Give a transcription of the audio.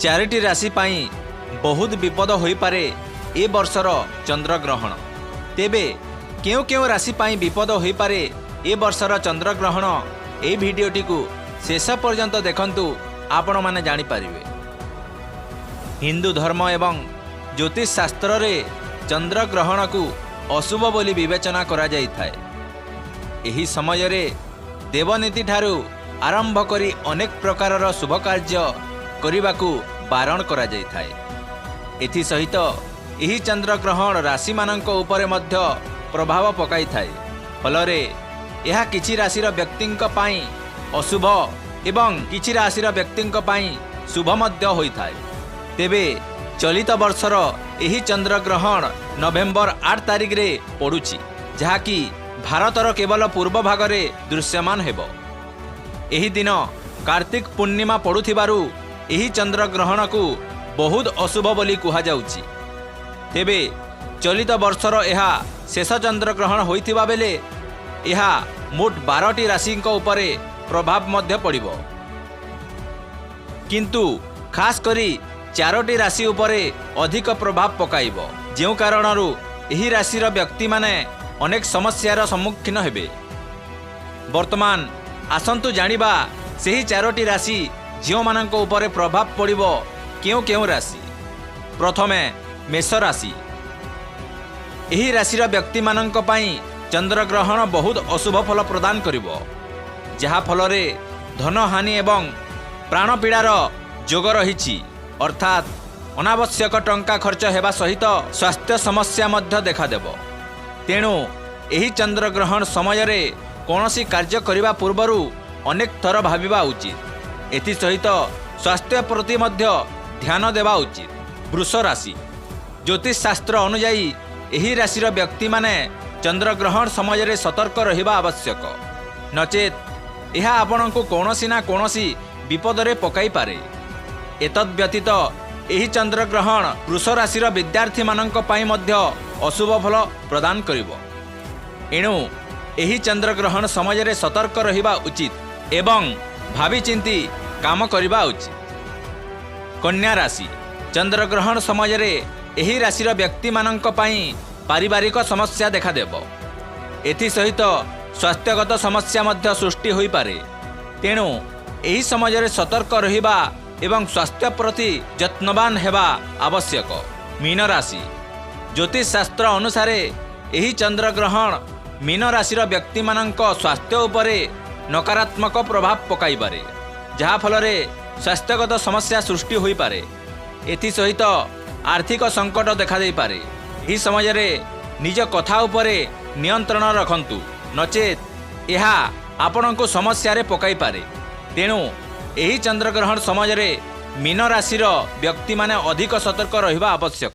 ଚାରିଟି ରାଶି ପାଇଁ ବହୁତ ବିପଦ ହୋଇପାରେ ଏ ବର୍ଷର ଚନ୍ଦ୍ରଗ୍ରହଣ। ତେବେ କେଉଁ କେଉଁ ରାଶି ପାଇଁ ବିପଦ ହୋଇପାରେ ଏ ବର୍ଷର ଚନ୍ଦ୍ରଗ୍ରହଣ, ଏହି ଭିଡ଼ିଓଟିକୁ ଶେଷ ପର୍ଯ୍ୟନ୍ତ ଦେଖନ୍ତୁ, ଆପଣମାନେ ଜାଣିପାରିବେ। ହିନ୍ଦୁ ଧର୍ମ ଏବଂ ଜ୍ୟୋତିଷ ଶାସ୍ତ୍ରରେ ଚନ୍ଦ୍ରଗ୍ରହଣକୁ ଅଶୁଭ ବୋଲି ବିବେଚନା କରାଯାଇଥାଏ। ଏହି ସମୟରେ ଦେବନୀତି ଠାରୁ ଆରମ୍ଭ କରି ଅନେକ ପ୍ରକାରର ଶୁଭ କାର୍ଯ୍ୟ କରିବାକୁ ବାରଣ କରାଯାଇଥାଏ। ଏଥିସହିତ ଏହି ଚନ୍ଦ୍ରଗ୍ରହଣ ରାଶିମାନଙ୍କ ଉପରେ ମଧ୍ୟ ପ୍ରଭାବ ପକାଇଥାଏ। ଫଳରେ ଏହା କିଛି ରାଶିର ବ୍ୟକ୍ତିଙ୍କ ପାଇଁ ଅଶୁଭ ଏବଂ କିଛି ରାଶିର ବ୍ୟକ୍ତିଙ୍କ ପାଇଁ ଶୁଭ ମଧ୍ୟ ହୋଇଥାଏ। ତେବେ ଚଳିତ ବର୍ଷର ଏହି ଚନ୍ଦ୍ରଗ୍ରହଣ ନଭେମ୍ବର 8 ତାରିଖରେ ପଡ଼ୁଛି, ଯାହାକି ଭାରତର କେବଳ ପୂର୍ବ ଭାଗରେ ଦୃଶ୍ୟମାନ ହେବ। ଏହି ଦିନ କାର୍ତ୍ତିକ ପୂର୍ଣ୍ଣିମା ପଡ଼ୁଥିବାରୁ ଏହି ଚନ୍ଦ୍ରଗ୍ରହଣକୁ ବହୁତ ଅଶୁଭ ବୋଲି କୁହାଯାଉଛି। ତେବେ ଚଳିତ ବର୍ଷର ଏହା ଶେଷ ଚନ୍ଦ୍ରଗ୍ରହଣ ହୋଇଥିବା ବେଳେ ଏହା ମୋଟ 12ଟି ରାଶିଙ୍କ ଉପରେ ପ୍ରଭାବ ମଧ୍ୟ ପଡ଼ିବ, କିନ୍ତୁ ଖାସ୍ କରି ଚାରୋଟି ରାଶି ଉପରେ ଅଧିକ ପ୍ରଭାବ ପକାଇବ, ଯେଉଁ କାରଣରୁ ଏହି ରାଶିର ବ୍ୟକ୍ତିମାନେ ଅନେକ ସମସ୍ୟାର ସମ୍ମୁଖୀନ ହେବେ। ବର୍ତ୍ତମାନ ଆସନ୍ତୁ ଜାଣିବା ସେହି ଚାରୋଟି ରାଶି ଯେଉଁମାନଙ୍କ ଉପରେ ପ୍ରଭାବ ପଡ଼ିବ, କେଉଁ କେଉଁ ରାଶି। ପ୍ରଥମେ ମେଷ ରାଶି। ଏହି ରାଶିର ବ୍ୟକ୍ତିମାନଙ୍କ ପାଇଁ ଚନ୍ଦ୍ରଗ୍ରହଣ ବହୁତ ଅଶୁଭ ଫଳ ପ୍ରଦାନ କରିବ, ଯାହାଫଳରେ ଧନହାନି ଏବଂ ପ୍ରାଣପୀଡ଼ାର ଯୋଗ ରହିଛି। ଅର୍ଥାତ୍ ଅନାବଶ୍ୟକ ଟଙ୍କା ଖର୍ଚ୍ଚ ହେବା ସହିତ ସ୍ୱାସ୍ଥ୍ୟ ସମସ୍ୟା ମଧ୍ୟ ଦେଖାଦେବ। ତେଣୁ ଏହି ଚନ୍ଦ୍ରଗ୍ରହଣ ସମୟରେ କୌଣସି କାର୍ଯ୍ୟ କରିବା ପୂର୍ବରୁ ଅନେକ ଥର ଭାବିବା ଉଚିତ। ଏଥିସହିତ ସ୍ୱାସ୍ଥ୍ୟ ପ୍ରତି ମଧ୍ୟ ଧ୍ୟାନ ଦେବା ଉଚିତ। ବୃଷ ରାଶି। ଜ୍ୟୋତିଷ ଶାସ୍ତ୍ର ଅନୁଯାୟୀ ଏହି ରାଶିର ବ୍ୟକ୍ତିମାନେ ଚନ୍ଦ୍ରଗ୍ରହଣ ସମୟରେ ସତର୍କ ରହିବା ଆବଶ୍ୟକ, ନଚେତ୍ ଏହା ଆପଣଙ୍କୁ କୌଣସି ନା କୌଣସି ବିପଦରେ ପକାଇପାରେ। ଏତଦ୍ ବ୍ୟତୀତ ଏହି ଚନ୍ଦ୍ରଗ୍ରହଣ ବୃଷ ରାଶିର ବିଦ୍ୟାର୍ଥୀମାନଙ୍କ ପାଇଁ ମଧ୍ୟ ଅଶୁଭ ଫଳ ପ୍ରଦାନ କରିବ। ଏଣୁ ଏହି ଚନ୍ଦ୍ରଗ୍ରହଣ ସମୟରେ ସତର୍କ ରହିବା ଉଚିତ ଏବଂ ଭାବିଚିନ୍ତି କାମ କରିବା ଉଚିତ। କନ୍ୟା ରାଶି। ଚନ୍ଦ୍ରଗ୍ରହଣ ସମୟରେ ଏହି ରାଶିର ବ୍ୟକ୍ତିମାନଙ୍କ ପାଇଁ ପାରିବାରିକ ସମସ୍ୟା ଦେଖାଦେବ। ଏଥିସହିତ ସ୍ୱାସ୍ଥ୍ୟଗତ ସମସ୍ୟା ମଧ୍ୟ ସୃଷ୍ଟି ହୋଇପାରେ। ତେଣୁ ଏହି ସମୟରେ ସତର୍କ ରହିବା ଏବଂ ସ୍ୱାସ୍ଥ୍ୟ ପ୍ରତି ଯତ୍ନବାନ ହେବା ଆବଶ୍ୟକ। ମୀନ ରାଶି। ଜ୍ୟୋତିଷ ଶାସ୍ତ୍ର ଅନୁସାରେ ଏହି ଚନ୍ଦ୍ରଗ୍ରହଣ ମୀନ ରାଶିର ବ୍ୟକ୍ତିମାନଙ୍କ ସ୍ୱାସ୍ଥ୍ୟ ଉପରେ ନକାରାତ୍ମକ ପ୍ରଭାବ ପକାଇପାରେ, ଯାହାଫଳରେ ସ୍ୱାସ୍ଥ୍ୟଗତ ସମସ୍ୟା ସୃଷ୍ଟି ହୋଇପାରେ। ଏଥିସହିତ ଆର୍ଥିକ ସଙ୍କଟ ଦେଖାଦେଇପାରେ। ଏହି ସମୟରେ ନିଜ କଥା ଉପରେ ନିୟନ୍ତ୍ରଣ ରଖନ୍ତୁ, ନଚେତ୍ ଏହା ଆପଣଙ୍କୁ ସମସ୍ୟାରେ ପକାଇପାରେ। ତେଣୁ ଏହି ଚନ୍ଦ୍ରଗ୍ରହଣ ସମୟରେ ମୀନ ରାଶିର ବ୍ୟକ୍ତିମାନେ ଅଧିକ ସତର୍କ ରହିବା ଆବଶ୍ୟକ।